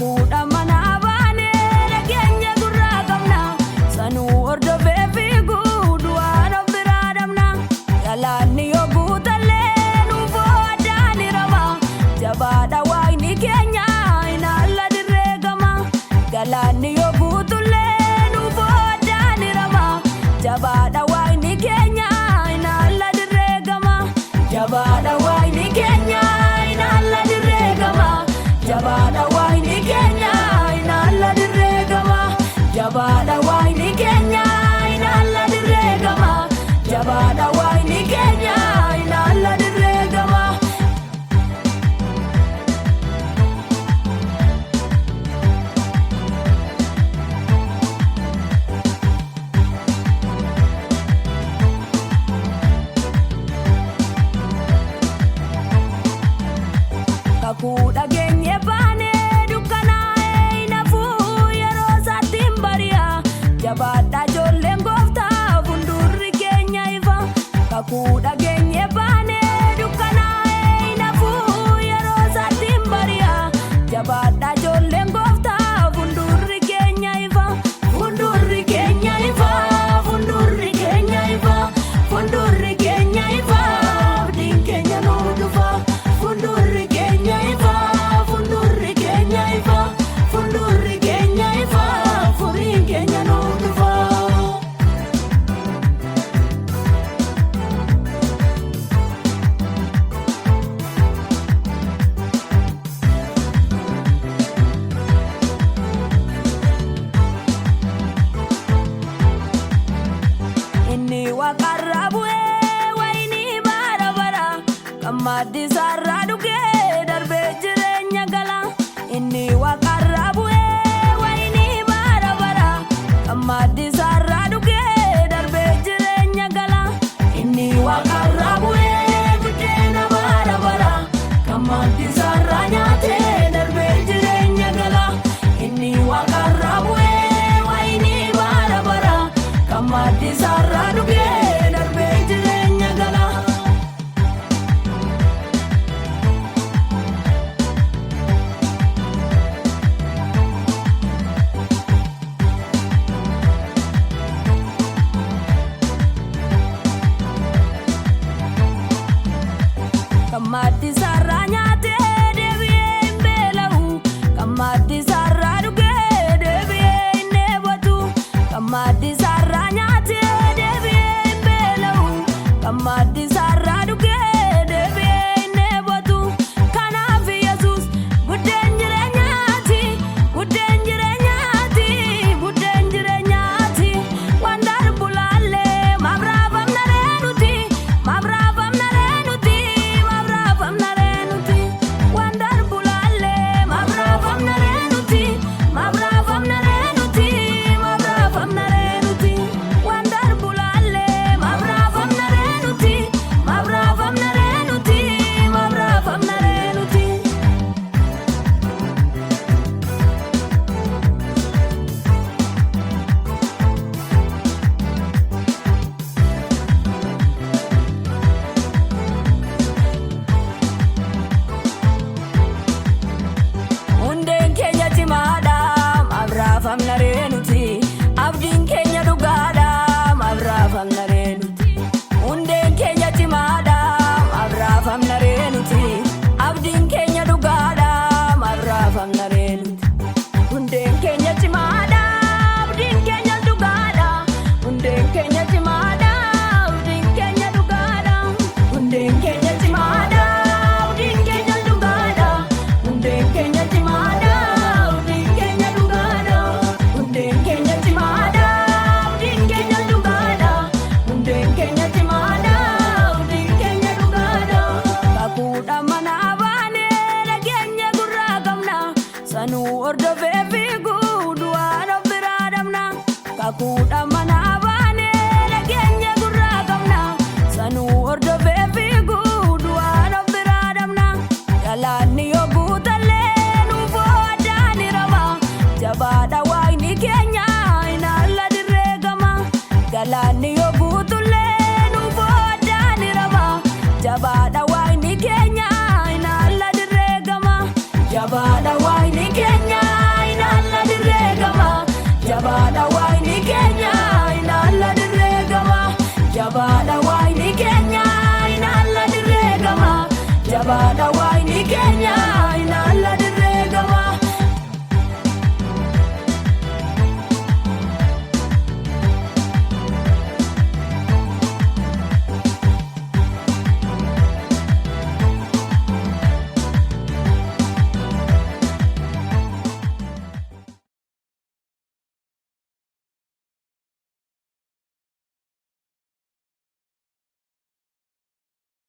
Kakuudha manaa baanee dhageenya gurraa qabna. Sanuu hordofee fiiguu du'aan of biraa dhabna. Galaanni yoo guutallee nuufoo addaan hirama. Jabaadha waaqni keenya inaalla dirree gama. Galaanni yoo guutullee nuufoo addaan hirama. Jabaadha waaqni keenya inaalla dirree gama. Jabaadha waaqni keenya inaalla dirree gama. Jabaadha waaqni keenya inaalla dirree gama. Jabaadha waaqni keenya inaalla dirree gama. Jabaadha waaqni keenya inaalla dirree gama. Kakuu dhageenye baanee dukkanaa'ee hin hafuu yeroo isaatti hin bari'a. Jabaadhaa ijoolleen gooftaa fuuldurri keenya ifa. Kakuu dhageenye baanee dukkanaa'ee hin hafuu yeroo isaatti hin bari'a. Jabaadhaa ijoolleen gooftaa fuuldurri keenya ifa. Fuuldurri keenya ifa. Fuuldurri keenya ifa. Fuuldurri keenya ifa. Abdiin keenya nuu dhufa. Fuuldurri keenya ifa. Fuuldurri keenya ifa. Fuuldurri keenya ifa. Furiin keenya nuu dhufa. Inni waaqarraa bu'ee wayinii bara bara kan maddi isaarraa dhugee darbee jireenya gala. Inni waaqarraa bu'ee wayinii bara bara kan maddi isaarraa dhugee darbee jireenya gala. Inni waaqarraa bu'ee buddeena bara bara kan maddi isaarraa nyaatee darbee jireenya gala. Inni waaqarraa bu'ee wayinii bara bara kan maddi isaarraa dhugee darbee jireenya gala. Kan maddi isaarraa nyaatee deebi'ee hin beela'u. Kan maddi isaarraa dhugee deebi'ee hin dheebotu. Kan maddi isaarraa nyaatee deebi'ee hin beela'u. Kan maddi isaarraa dhugee deebi'ee hin dheebotu. Kanaaf Yesuus buddeen jireenyaati. Buddeen jireenyaati. Buddeen jireenyaati. Waan darbu laallee maaf raafamna reenuti. Maaf raafamna reenuti. Maaf raafamna reenuti. Waan darbu laallee maaf raafamna reenuti. Maaf raafamna reenuti. Maaf raafamna reenuti. Waan darbu laallee maaf raafamna reenuti. Maaf raafamna reenuti. Maaf raafamna reenuti. Hundeen keenya cimaadha maaf raafamna reenuti. Abdiin keenya dhugaadha maaf raafamna reenuti. Hundeen keenya cimaadha maaf raafamna reenuti. Abdiin keenya dhugaadha maaf raafamna reenuti. Hundeen keenya cimaadha abdiin keenya dhugaadha. Hundeen keenya cimaadha abdiin keenya dhugaadha. Hundeen keenya cimaadha abdiin keenya dhugaadha. Hundeen keenya cimaadha abdiin keenya dhugaadha. Hundeen keenya cimaadha abdiin keenya dhugaadha. Hundeen keenya cimaadha abdiin keenya dhugaadha. Kakuudha manaa baanee dhageenya gurraa qabna. Sanuu hordofee fiiguu du'aan of biraa dhabna. Kakuudha manaa baanee dhageenya gurraa qabna. Sanuu hordofee fiiguu du'aan of biraa dhabna. Galaanni yoo guutallee nuufoo addaan hirama. Jabaadha waaqni keenya inaalla dirree gama. Galaanni yoo guutullee nuufoo addaan hirama. Jabaadha waaqni keenya inaalla dirree gama. Jabaadha.